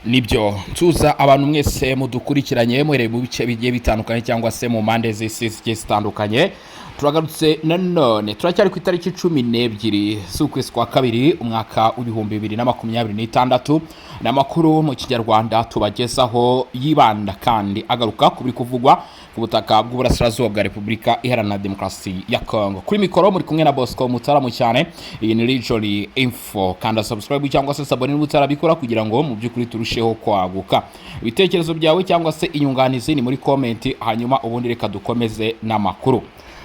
Nibyo, tuza abantu mwese mudukurikiranye muhereye mu bice bigiye bitandukanye cyangwa se mu mpande z'isi zigiye zitandukanye. Turagarutse nanone, turacyari ku itariki 12 z'ukwezi kwa kabiri, umwaka w'2026. Ni amakuru mu Kinyarwanda tubagezaho yibanda kandi agaruka ku biri kuvugwa ku butaka bw'uburasirazuba bwa Repubulika Iharanira Demokarasi ya Kongo. Kuri mikoro muri kumwe na Bosco Mutaramu cyane. Iyi ni Region Info. Kanda subscribe cyangwa se s'abonner niba utarabikora, kugira ngo mu by'ukuri turusheho kwaguka. Ibitekerezo byawe cyangwa se inyunganizi ni muri comment, hanyuma ubundi reka dukomeze n'amakuru.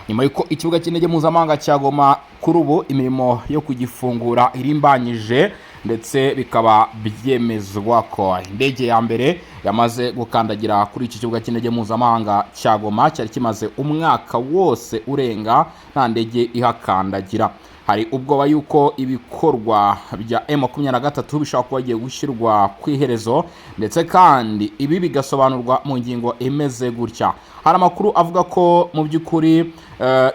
Nyuma y'uko ikibuga cy'indege mpuzamahanga cya Goma kuri ubu imirimo yo kugifungura irimbanyije, ndetse bikaba byemezwa ko indege ya mbere yamaze gukandagira kuri iki kibuga cy'indege mpuzamahanga cya Goma cyari kimaze umwaka wose urenga nta ndege ihakandagira, hari ubwoba yuko ibikorwa bya M23 bishobora kuba bigiye gushyirwa ku iherezo, ndetse kandi ibi bigasobanurwa mu ngingo imeze gutya. Hari amakuru avuga ko mu by'ukuri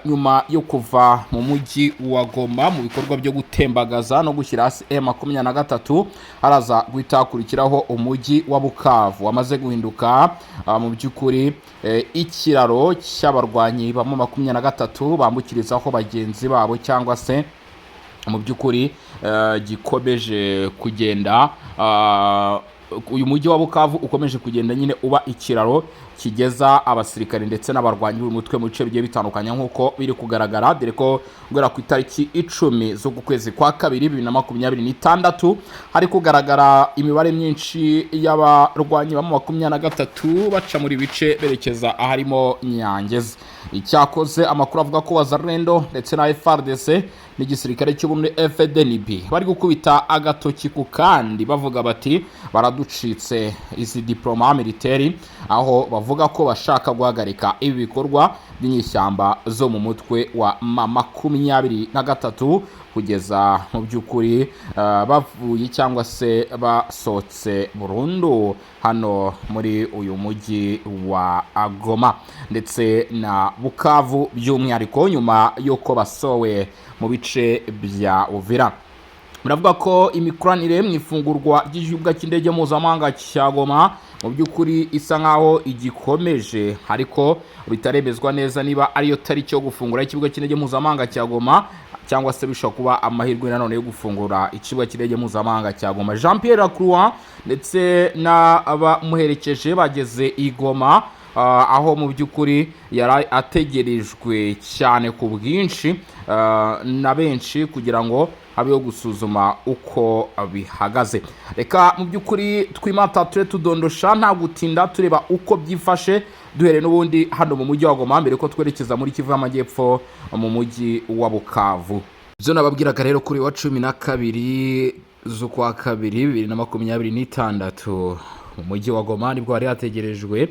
nyuma yo kuva mu mujyi wa Goma mu bikorwa byo gutembagaza no gushyira hasi M23, haraza guhita hakurikiraho umujyi wa Bukavu wamaze guhinduka mu by'ukuri ikiraro cy'abarwanyi ba 23 bambukirizaho bagenzi babo, cyangwa se mu by'ukuri gikomeje kugenda, uyu mujyi wa Bukavu ukomeje kugenda nyine uba ikiraro kigeza abasirikare ndetse n'abarwanyi b'uyu mutwe mu bice bigiye bitandukanye, nk'uko biri kugaragara, dore ko guhera ku itariki 10 z'uku kwezi kwa kabiri 2026 hari kugaragara imibare myinshi y'abarwanyi ba 23 baca muri bice berekeza aharimo Nyangezi. Icyakoze amakuru avuga ko Wazalendo ndetse na FARDC n'igisirikare cy'ubumwe FDNB bari gukubita agatoki ku kandi, bavuga bati baraducitse izi diploma militaire, aho bavuga ko bashaka guhagarika ibi bikorwa by'inyeshyamba zo mu mutwe wa M23 kugeza mu by'ukuri bavuye cyangwa se basohotse burundu hano muri uyu mujyi wa Goma ndetse na Bukavu, by'umwihariko nyuma y'uko basowe mu bice bya Uvira. Baravuga ko imikoranire mu ifungurwa ry'ikibuga cy'indege mpuzamahanga cya Goma mu by'ukuri isa nkaho igikomeje, ariko bitaremezwa neza niba ariyo tariki yo gufungura ikibuga cy'indege mpuzamahanga cya Goma, cyangwa se bishobora kuba amahirwe nanone yo gufungura ikibuga cy'indege mpuzamahanga cya Goma. Jean Pierre Lacroix ndetse n'abamuherekeje bageze i Goma, aho mu by'ukuri yari ategerejwe cyane ku bwinshi na benshi kugira ngo habeho gusuzuma uko bihagaze. Reka mu by'ukuri twimata ture tudondosha nta gutinda, tureba uko byifashe, duhereye n'ubundi hano mu mujyi wa Goma mbere ko twerekeza muri Kivu y'Amajyepfo mu mujyi wa Bukavu. Ibyo nababwiraga rero, kuri wa 12 z'ukwa kabiri 2026 mu mujyi wa Goma nibwo hari hategerejwe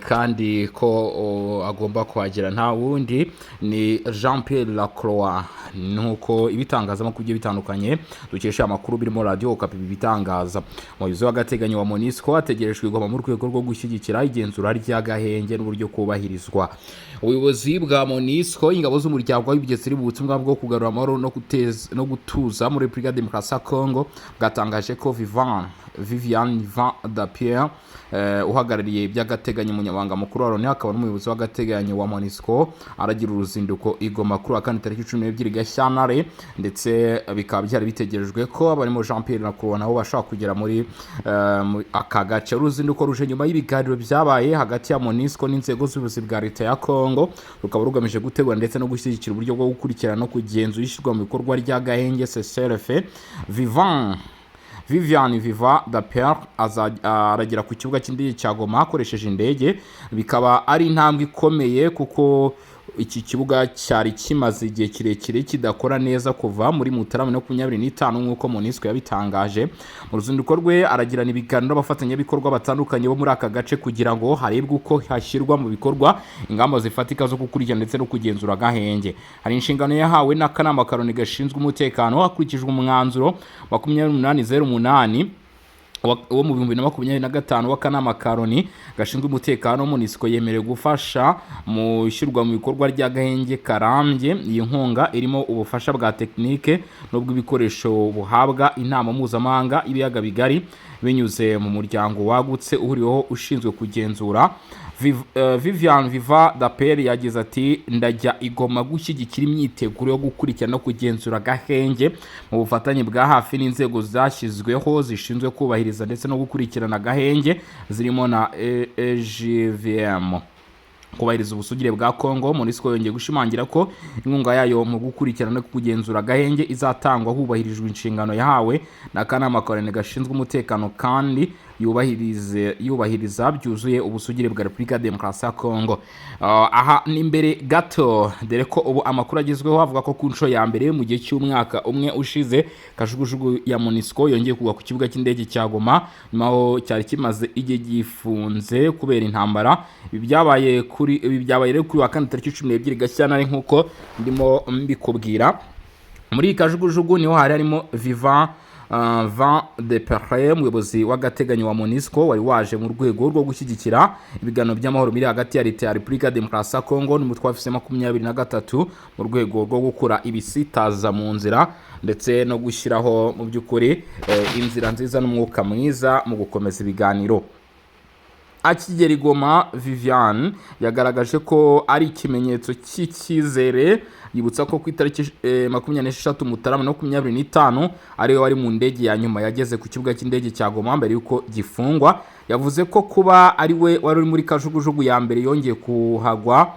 kandi ko agomba kuhagera, nta wundi ni Jean Pierre Lacroix, nk'uko ibitangazamakuru bigiye bitandukanye dukesha amakuru birimo Radio Okapi bitangaza. Umuyobozi w'agateganyo wa MONUSCO ategerejwe i Goma mu rwego rwo gushyigikira igenzura ry'agahenge n'uburyo kubahirizwa. Ubuyobozi bwa MONUSCO, ingabo z'umuryango w'abibumbye ziri mu butumwa bwo kugarura amahoro no guteza no gutuza muri Repubulika ya Demokarasi ya Kongo, bwatangaje ko Vivian Van Dapier, uhagarariye by'agateganyo umunyamabanga mukuru wa Loni akaba n'umuyobozi w'agateganyo wa MONUSCO, aragira uruzinduko i Goma kuri wa kane tariki 12 Gashyantare, ndetse bikaba byari bitegerejwe ko abarimo Jean Pierre Lacroix nabo bashobora kugera muri aka gace. Uruzinduko ruje nyuma y'ibiganiro byabaye hagati ya MONUSCO n'inzego z'ubuyobozi bwa leta ya Kongo, rukaba rugamije gutegura ndetse no gushyigikira uburyo bwo gukurikirana no kugenzura ishyirwa mu bikorwa ry'agahenge CCRF. Vivian Viva Daper aragera ku kibuga cy'indege cya Goma akoresheje indege, bikaba ari intambwe ikomeye kuko iki kibuga cyari kimaze igihe kirekire kidakora neza kuva muri Mutarama 25, nk'uko MONUSCO yabitangaje. Mu ruzinduko rwe aragirana ibiganiro n'abafatanyabikorwa batandukanye bo muri aka gace kugira ngo harebwe uko hashyirwa mu bikorwa ingamba zifatika zo gukurikirana ndetse no kugenzura agahenge. Hari inshingano yahawe n'akanama ka Loni gashinzwe umutekano hakurikijwe umwanzuro 2808. Wo mu 2025 w'akanama ka Loni gashinzwe umutekano, MONUSCO yemerewe gufasha mu ishyirwa mu bikorwa ry'agahenge karambye. Iyi nkunga irimo ubufasha bwa tekinike n'ubw'ibikoresho buhabwa inama mpuzamahanga y'ibiyaga bigari binyuze mu muryango wagutse uhuriweho ushinzwe kugenzura. Vivian Viva Daper yagize ati: "Ndajya i Goma gushyigikira imyiteguro yo gukurikirana no kugenzura agahenge mu bufatanye bwa hafi n'inzego zashyizweho zishinzwe kubahiriza ndetse no gukurikirana agahenge, zirimo na EGVM." Kubahiriza ubusugire bwa Congo, MONUSCO yongeye gushimangira ko inkunga yayo mu gukurikirana no kugenzura agahenge izatangwa hubahirijwe inshingano yahawe n'akanama ka Loni gashinzwe umutekano, kandi yubahiriza byuzuye ubusugire bwa Repubulika ya Demokarasi ya Congo. Aha ni imbere gato, dore ko ubu amakuru agezweho avuga ko ku nshuro ya mbere mu gihe cy'umwaka umwe ushize, kajugujugu ya MONUSCO yongeye kugwa ku kibuga cy'indege cya Goma, nyuma aho cyari kimaze igihe gifunze kubera intambara. Ibi byabaye rero kuri wa kane, tariki 12 Gashyantare, nk'uko ndimo mbikubwira. Muri iyi kajugujugu niho hari harimo Vivan Van de Perre, umuyobozi w'agateganyo wa MONUSCO, wari waje mu rwego rwo gushyigikira ibiganiro by'amahoro biri hagati ya leta ya Repubulika ya Demokarasi ya Congo n'umutwe wa AFC 23, mu rwego rwo gukura ibisitaza mu nzira ndetse no gushyiraho mu by'ukuri inzira nziza n'umwuka mwiza mu gukomeza ibiganiro. Akigera i Goma, Vivian yagaragaje ko ari ikimenyetso cy'icyizere, yibutsa ko ku itariki 26 Mutarama 25 ariwe wari mu ndege ya nyuma yageze ku kibuga cy'indege cya Goma mbere y'uko gifungwa. Yavuze ko kuba ari we wari uri muri kajugujugu ya mbere yongeye kuhagwa,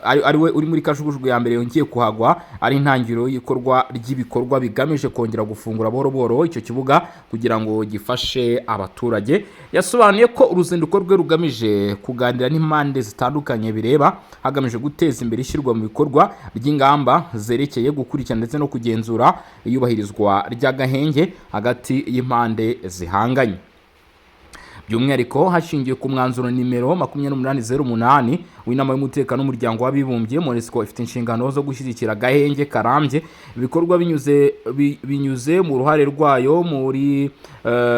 ari we uri muri kajugujugu ya mbere yongeye kuhagwa, ari intangiriro y'ikorwa ry'ibikorwa bigamije kongera gufungura buhoro buhoro icyo kibuga kugira ngo gifashe abaturage. Yasobanuye ko uruzinduko rwe rugamije kuganira n'impande zitandukanye bireba, hagamijwe guteza imbere ishyirwa mu bikorwa ry'ingamba zerekeye gukurikirana ndetse no kugenzura iyubahirizwa ry'agahenge hagati y'impande zihanganye, by'umwihariko hashingiwe ku mwanzuro nimero 2808 w'inama y'umutekano w'umuryango w'abibumbye. MONUSCO ifite inshingano zo gushyigikira agahenge karambye, ibikorwa binyuze mu ruhare rwayo muri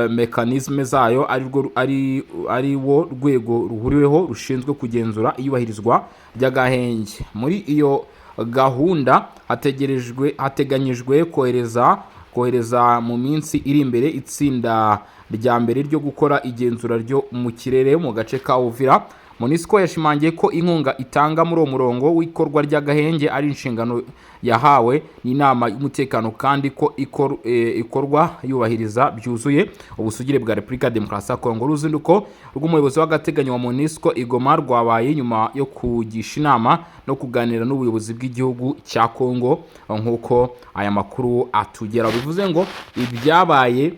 mécanismes zayo, ari wo rwego ruhuriweho rushinzwe kugenzura iyubahirizwa ry'agahenge. Muri iyo gahunda hateganyijwe kohereza mu minsi iri imbere itsinda rya mbere ryo gukora igenzura ryo mu kirere mu gace ka Uvira. MONUSCO yashimangiye ko inkunga itanga muri uwo murongo w'ikorwa ry'agahenge ari inshingano yahawe n'inama y'umutekano, kandi ko ikorwa yubahiriza byuzuye ubusugire bwa Repubulika ya Demokarasi ya Kongo. Uruzinduko rw'umuyobozi w'agateganyo wa MONUSCO i Goma rwabaye nyuma yo kugisha inama no kuganira n'ubuyobozi bw'igihugu cya Kongo, nk'uko aya makuru atugera. Bivuze ngo ibyabaye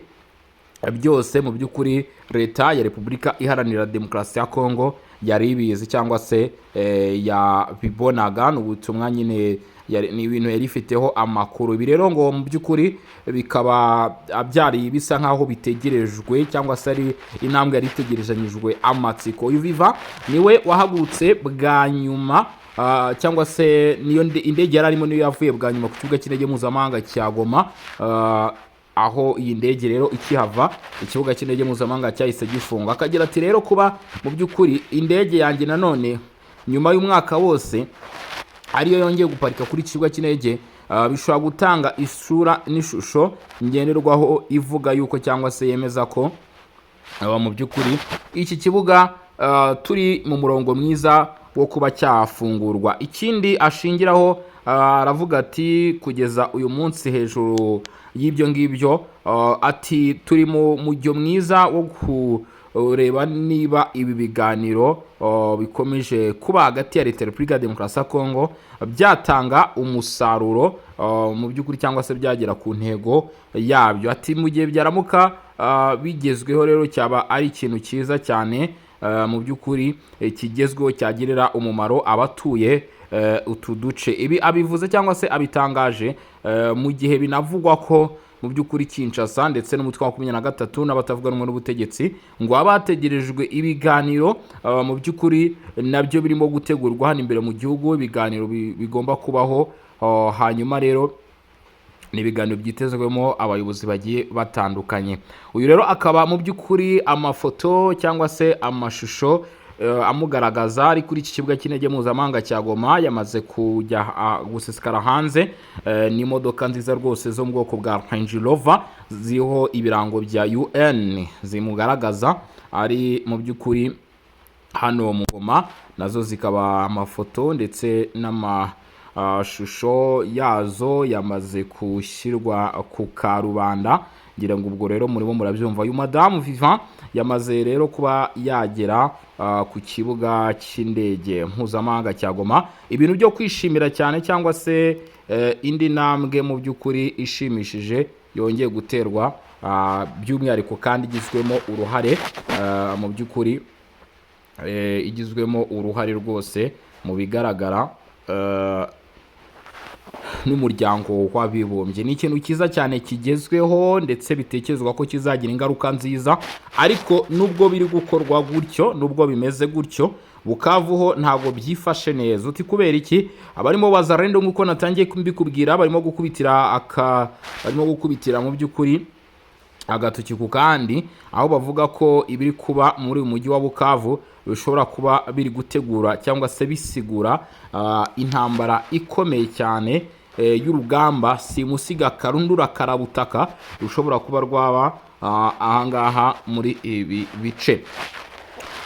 byose mu by'ukuri leta ya Repubulika Iharanira Demokarasi ya Kongo yari ibizi cyangwa se yabibonaga. Ni ubutumwa nyine, ni ibintu yari ifiteho amakuru. Ibi rero ngo mu by'ukuri bikaba byari bisa nk'aho bitegerejwe, cyangwa se ari intambwe yari itegerezanyijwe amatsiko. Uyu Viva niwe wahagurutse bwa nyuma, cyangwa se niyo indege yari arimo niyo yavuye bwa nyuma ku kibuga cy'indege mpuzamahanga cya Goma. Aho iyi ndege rero ikihava, ikibuga cy'indege mpuzamahanga cyahise gifunga. Akagira ati: "Rero kuba mu by'ukuri indege yanjye nanone nyuma y'umwaka wose ariyo yongeye guparika kuri iki kibuga cy'indege, bishobora gutanga isura n'ishusho ngenderwaho ivuga yuko cyangwa se yemeza ko mu by'ukuri iki kibuga turi mu murongo mwiza wo kuba cyafungurwa." Ikindi ashingiraho, aravuga ati kugeza uyu munsi, hejuru y'ibyo ngibyo, ati turi mu mujyo mwiza wo kureba niba ibi biganiro bikomeje kuba hagati ya leta ya Repubulika ya Demokarasi ya Kongo byatanga umusaruro mu by'ukuri, cyangwa se byagera ku ntego yabyo. Ati mu gihe byaramuka bigezweho rero, cyaba ari ikintu cyiza cyane mu by'ukuri kigezweho, cyagirira umumaro abatuye utu duce. Ibi abivuze cyangwa se abitangaje mu gihe binavugwa ko mu by'ukuri Kinshasa ndetse n'umutwe wa 23 n'abatavuga rumwe n'ubutegetsi ngo haba hategerejwe ibiganiro mu by'ukuri nabyo birimo gutegurwa hano imbere mu gihugu, ibiganiro bigomba kubaho. Hanyuma rero Ni ibiganiro byitezwemo abayobozi bagiye batandukanye. Uyu rero akaba mu by'ukuri amafoto cyangwa se amashusho amugaragaza ari kuri iki kibuga cy'indege mpuzamahanga cya Goma yamaze kujya gusesekara hanze. N'imodoka nziza rwose zo mu bwoko bwa Range Rover ziriho ibirango bya UN zimugaragaza ari mu by'ukuri hano mu Goma, nazo zikaba amafoto ndetse n'amashusho yazo yamaze gushyirwa ku karubanda. Ngira ngo ubwo rero murimo murabyumva. Uyu madamu Vivian yamaze rero kuba yagera ku kibuga cy'indege mpuzamahanga cya Goma, ibintu byo kwishimira cyane cyangwa se indi ntambwe mu by'ukuri ishimishije yongeye guterwa, by'umwihariko kandi igizwemo uruhare mu by'ukuri igizwemo uruhare rwose mu bigaragara n'Umuryango w'Abibumbye. Ni ikintu cyiza cyane kigezweho ndetse bitekerezwa ko kizagira ingaruka nziza. Ariko nubwo biri gukorwa gutyo, nubwo bimeze gutyo, Bukavu ho ntabwo byifashe neza. Uti kubera iki? Abarimo Wazalendo, nk'uko natangiye mbikubwira, barimo gukubitira mu by'ukuri agatoki ku kandi, aho bavuga ko ibiri kuba muri uyu mujyi wa Bukavu bishobora kuba biri gutegura cyangwa se bisigura intambara ikomeye cyane y'urugamba simusiga karundura karabutaka rushobora kuba rwaba ahangaha muri ibi bice.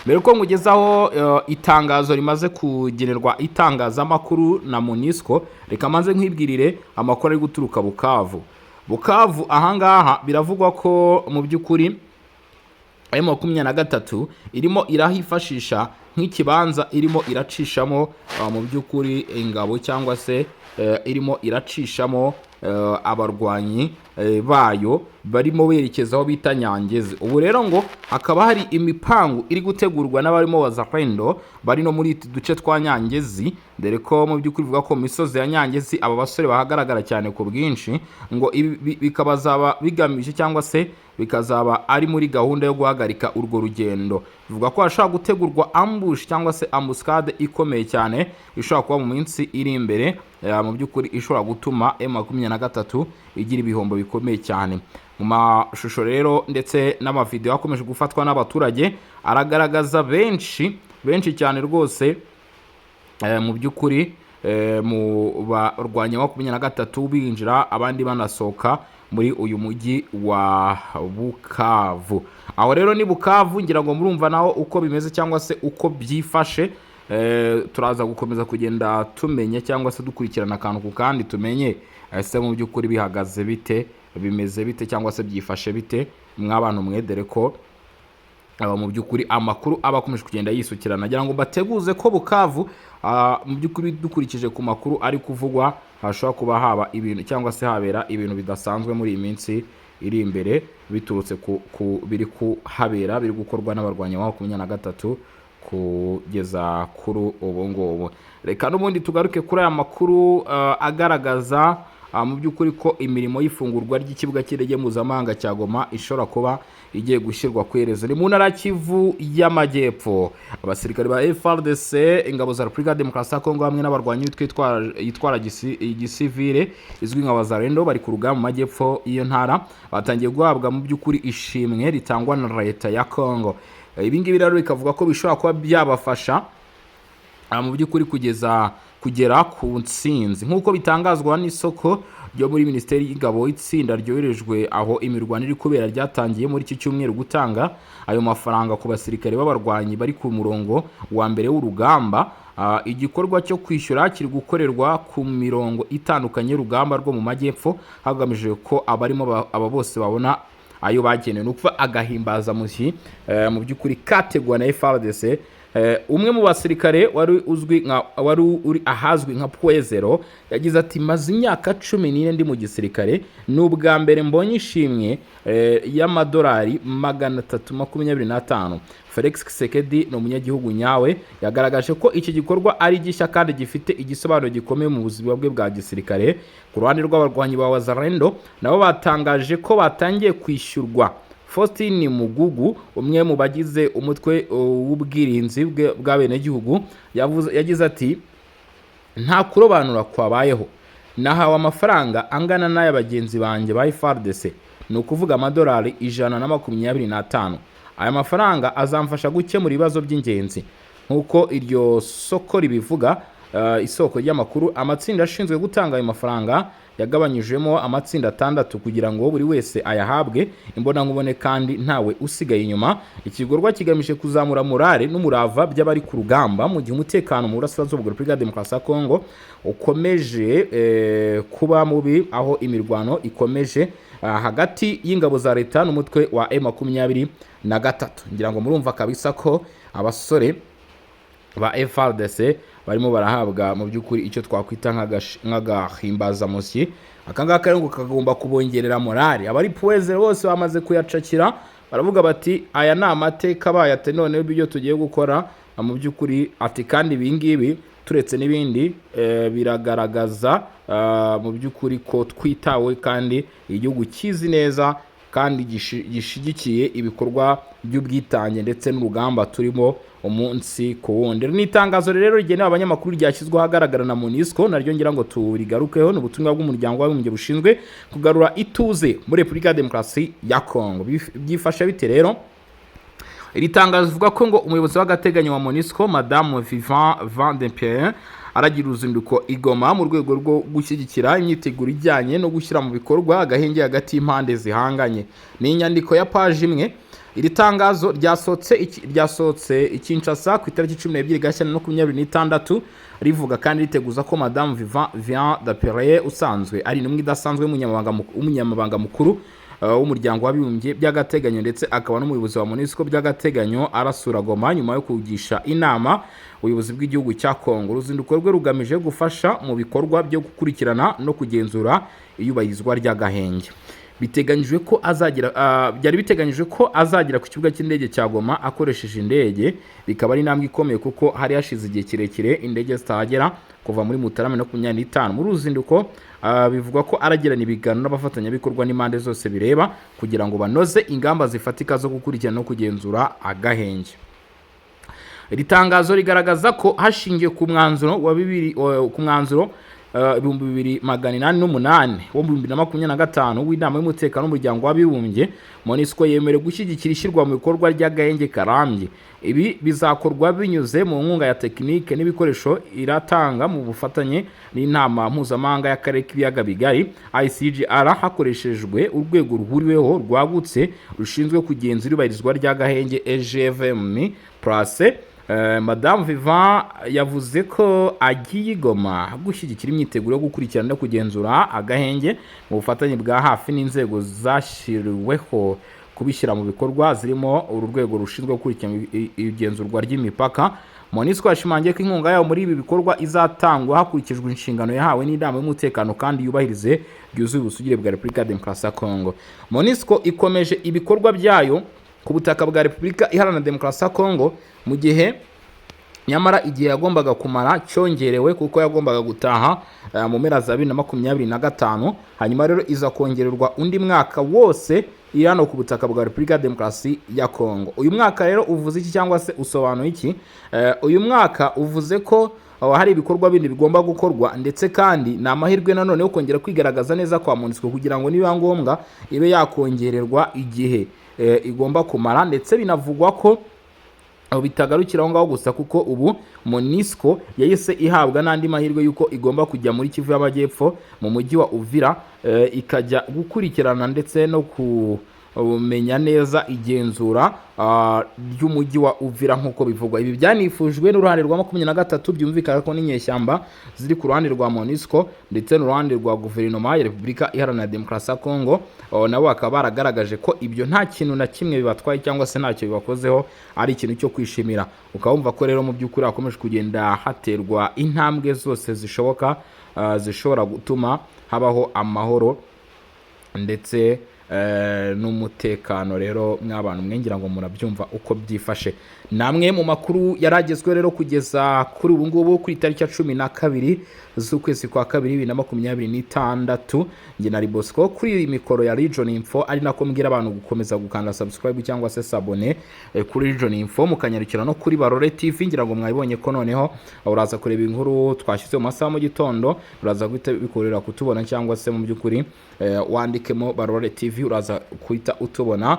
Mbere ko nkugezaho itangazo rimaze kugenerwa itangazamakuru na MONUSCO, reka maze nkwibwirire amakuru ari guturuka Bukavu. Bukavu ahangaha biravugwa ko mu by'ukuri M23 irimo irahifashisha nk'ikibanza irimo iracishamo mu by'ukuri ingabo cyangwa se irimo iracishamo abarwanyi bayo barimo berekeza aho bita Nyangezi. Ubu rero ngo hakaba hari imipangu iri gutegurwa n'abarimo Wazalendo bari no muri utu duce twa Nyangezi, dore ko mu by'ukuri bivuga ko mu misozi ya Nyangezi aba basore bahagaragara cyane ku bwinshi. Ngo ibi bikabazaba bigamije cyangwa se bikazaba ari muri gahunda yo guhagarika urwo rugendo. Bivuga ko hashobora gutegurwa ambush cyangwa se embuscade ikomeye cyane ishobora kuba mu minsi iri imbere, mu by'ukuri ishobora gutuma M23 igira ibihombo bikomeye cyane. Mu mashusho rero ndetse n'amavideo akomeje gufatwa n'abaturage aragaragaza benshi benshi cyane rwose mu by'ukuri mu barwanya 23 binjira abandi banasohoka muri uyu mujyi wa Bukavu. Aho rero ni Bukavu, ngira ngo murumva naho uko bimeze cyangwa se uko byifashe. Turaza gukomeza kugenda tumenya cyangwa se dukurikirana akantu ku kandi, tumenye ese mu by'ukuri bihagaze bite, bimeze bite cyangwa se byifashe bite mw'abantu mwedere ko aba mu by'ukuri amakuru aba akomeje kugenda yisukirana. Nagira ngo mbateguze ko Bukavu mu by'ukuri dukurikije ku makuru ari kuvugwa hashobora kuba haba ibintu cyangwa se habera ibintu bidasanzwe muri iyi minsi iri imbere, biturutse ku biri kuhabera biri gukorwa n'abarwanyi ba 23 kugeza kuri ubu ngubu. Reka n'ubundi tugaruke kuri aya makuru agaragaza mu by'ukuri ko imirimo y'ifungurwa ry'ikibuga cy'indege mpuzamahanga cya Goma ishobora kuba igiye gushyirwa ku iherezo. Ni mu ntara ya Kivu y'Amajyepfo. Abasirikare ba FARDC, ingabo za Repubulika ya Demokarasi ya Kongo, hamwe n'abarwanyi b'imitwe yitwara gisivile izwi nka Wazalendo bari ku rugamba mu majyepfo y'iyo ntara batangiye guhabwa mu by'ukuri ishimwe ritangwa na leta ya Kongo. Ibi ngibi rero bikavuga ko bishobora kuba byabafasha mu by'ukuri kugera ku ntsinzi. Nk'uko bitangazwa n'isoko ryo muri Minisiteri y'Ingabo, itsinda ryoherejwe aho imirwano iri kubera ryatangiye muri iki cyumweru gutanga ayo mafaranga ku basirikare b'abarwanyi bari ku murongo wa mbere w'urugamba. Igikorwa cyo kwishyura kiri gukorerwa ku mirongo itandukanye y'urugamba rwo mu majyepfo, hagamijwe ko abarimo aba bose babona ayo bagenewe, ni ukuvuga agahimbazamusyi mu by'ukuri kateguwe na FARDC. Umwe mu basirikare wari uzwi nka wari uri ahazwi nka Pwezero yagize ati: "Maze imyaka 14 ndi mu gisirikare, ni ubwa mbere mbonye ishimwe y'amadolari 325. Felix Tshisekedi ni umunyagihugu nyawe." Yagaragaje ko iki gikorwa ari gishya kandi gifite igisobanuro gikomeye mu buzima bwe bwa gisirikare. Ku ruhande rw'abarwanyi ba Wazalendo, nabo batangaje ko batangiye kwishyurwa. Faustin Mugugu, umwe mu bagize umutwe w'ubwirinzi bw'abenegihugu, yagize ati: "Nta kurobanura kwabayeho." "Nahawe amafaranga angana n'aya bagenzi banjye ba FARDC, ni ukuvuga amadolari 125. Aya mafaranga azamfasha gukemura ibibazo by'ingenzi." Nk'uko iryo soko ribivuga, isoko ry'amakuru, amatsinda ashinzwe gutanga ayo mafaranga yagabanyijwemo amatsinda atandatu kugira ngo buri wese ayahabwe imbonankubone kandi ntawe usigaye inyuma. Iki gikorwa kigamije kuzamura morale n'umurava by'abari ku rugamba mu gihe umutekano mu burasirazuba bwa Repubulika ya Demokarasi ya Kongo ukomeje kuba mubi, aho imirwano ikomeje hagati y'ingabo za leta n'umutwe wa M23. Ngira ngo murumva kabisa ko abasore ba FARDC barimo barahabwa mu by'ukuri icyo twakwita nk'agahimbazamusyi. Aka ngaka rero ngo kagomba kubongerera morale. Abari puweze bose bamaze kuyacakira, baravuga bati: "Aya ni amateka abaye." Ati: "Noneho ibyo tugiye gukora mu by'ukuri." Ati: "Kandi ibi ngibi, turetse n'ibindi, biragaragaza mu by'ukuri ko twitawe kandi igihugu kizi neza kandi gishigikiye ibikorwa by'ubwitange ndetse n'urugamba turimo umunsi ku wundi." Ni itangazo rero rigenewe abanyamakuru ryashyizweho ahagaragara na MONUSCO, naryo ngira ngo turigarukeho. Ni ubutumwa bw'Umuryango w'Abibumbye bushinzwe kugarura ituze muri Repubulika ya Demokarasi ya Kongo. Byifashe bite rero? Iri tangazo rivuga ko ngo umuyobozi w'agateganyo wa MONUSCO, Madamu Vivian Van de Perre, aragira uruzinduko i Goma mu rwego rwo gushyigikira imyiteguro ijyanye no gushyira mu bikorwa agahenge hagati y'impande zihanganye. Ni inyandiko ya paji imwe. Iri tangazo ryasohotse i Kinshasa ku itariki 12 Gashyantare 2026, rivuga kandi riteguza ko Madamu Vivian Van de Perre, usanzwe ari intumwa idasanzwe y'umunyamabanga mukuru w'Umuryango w'Abibumbye by'agateganyo ndetse akaba n'umuyobozi wa MONUSCO by'agateganyo, arasura Goma nyuma yo kugisha inama ubuyobozi bw'igihugu cya Kongo. Uruzinduko rwe rugamije gufasha mu bikorwa byo gukurikirana no kugenzura iyubahirizwa ry'agahenge. Biteganyijwe ko azagera byari biteganyijwe ko azagera ku kibuga cy'indege cya Goma akoresheje indege, bikaba ari intambwe ikomeye kuko hari hashize igihe kirekire indege zitahagera kuva muri Mutarama 25. Muri uru ruzinduko bivugwa ko aragirana ibiganiro n'abafatanyabikorwa n'impande zose bireba kugira ngo banoze ingamba zifatika zo gukurikirana no kugenzura agahenge. Iri tangazo rigaragaza ko hashingiwe ku mwanzuro wa bibiri ku mwanzuro 2808 wo mu 2025 w'Inama y'Umutekano w'Umuryango w'Abibumbye, MONUSCO yemerewe gushyigikira ishyirwa mu bikorwa ry'agahenge karambye. Ibi bizakorwa binyuze mu nkunga ya tekinike n'ibikoresho iratanga mu bufatanye n'Inama Mpuzamahanga y'Akarere k'Ibiyaga Bigari, ICGR, hakoreshejwe urwego ruhuriweho rwagutse rushinzwe kugenzura iyubahirizwa ry'agahenge, EGVM plus. Madame Vivian yavuze ko agiye i Goma gushyigikira imyiteguro yo gukurikirana no kugenzura agahenge mu bufatanye bwa hafi n'inzego zashyiriweho kubishyira mu bikorwa, zirimo uru rwego rushinzwe gukurikirana igenzurwa ry'imipaka. MONUSCO yashimangiye ko inkunga yabo muri ibi bikorwa izatangwa hakurikijwe inshingano yahawe n'Inama y'Umutekano kandi yubahirize byuzuye ubusugire bwa Repubulika ya Demokarasi ya Kongo. MONUSCO ikomeje ibikorwa byayo ku butaka bwa Repubulika Iharanira Demokarasi ya Kongo, mu gihe nyamara igihe yagombaga kumara cyongerewe, kuko yagombaga gutaha mu mpera za 2025, hanyuma rero iza kongererwa undi mwaka wose iri hano ku butaka bwa Repubulika ya Demokarasi ya Kongo. Uyu mwaka rero uvuze iki cyangwa se usobanuye iki? Uyu mwaka uvuze ko hari ibikorwa bindi bigomba gukorwa, ndetse kandi ni amahirwe nanone yo kongera kwigaragaza neza kwa MONUSCO kugira ngo nibiba ngombwa ibe yakongererwa igihe igomba kumara. Ndetse binavugwa ko aho bitagarukira aho ngaho gusa, kuko ubu MONUSCO yahise ihabwa n'andi mahirwe y'uko igomba kujya muri Kivu y'Amajyepfo, mu mujyi wa Uvira, ikajya gukurikirana ndetse no kumenya neza igenzura ry'umujyi wa Uvira nk'uko bivugwa. Ibi byanifujwe n'uruhande rwa 23. Byumvikana ko n'inyeshyamba ziri ku ruhande rwa MONUSCO ndetse n'uruhande rwa guverinoma ya Repubulika Iharanira Demokarasi ya Kongo, nabo bakaba baragaragaje ko ibyo nta kintu na kimwe bibatwaye cyangwa se ntacyo bibakozeho, ari ikintu cyo kwishimira. Ukaba wumva ko rero mu by'ukuri hakomeje kugenda haterwa intambwe zose zishoboka zishobora gutuma habaho amahoro ndetse n'umutekano. Rero mw'abantu mwe, ngira ngo murabyumva uko byifashe. Namwe mu makuru yaragezweho rero kugeza kuri ubu ngubu, kuri tariki ya 12 z'ukwezi kwa kabiri 2026. Njye na Bosco kuri iyi mikoro ya Region Info, ari nako mbwira abantu gukomeza gukanda subscribe cyangwa se s'abonner kuri Region Info, mukanyarukira no kuri Barore TV. Ngira ngo mwabibonye ko noneho uraza kureba inkuru twashyize mu masaha mu gitondo, uraza guhita bikorera kutubona, cyangwa se mu by'ukuri wandikemo Barore TV, uraza guhita utubona.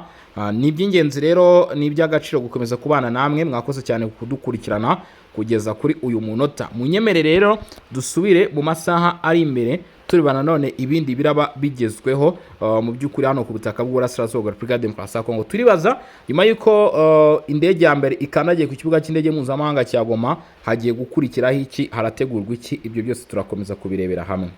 Ni iby'ingenzi rero, ni iby'agaciro gukomeza kubana namwe. Mwakoze cyane kudukurikirana kugeza kuri uyu munota. Munyemere rero dusubire mu masaha ari imbere, tureba nanone ibindi biraba bigezweho mu by'ukuri hano ku butaka bw'Uburasirazuba bwa Repubulika ya Demokarasi ya Kongo. Turibaza, nyuma y'uko indege ya mbere ikandagiye ku kibuga cy'indege mpuzamahanga cya Goma, hagiye gukurikiraho iki? Harategurwa iki? Ibyo byose turakomeza kubirebera hamwe.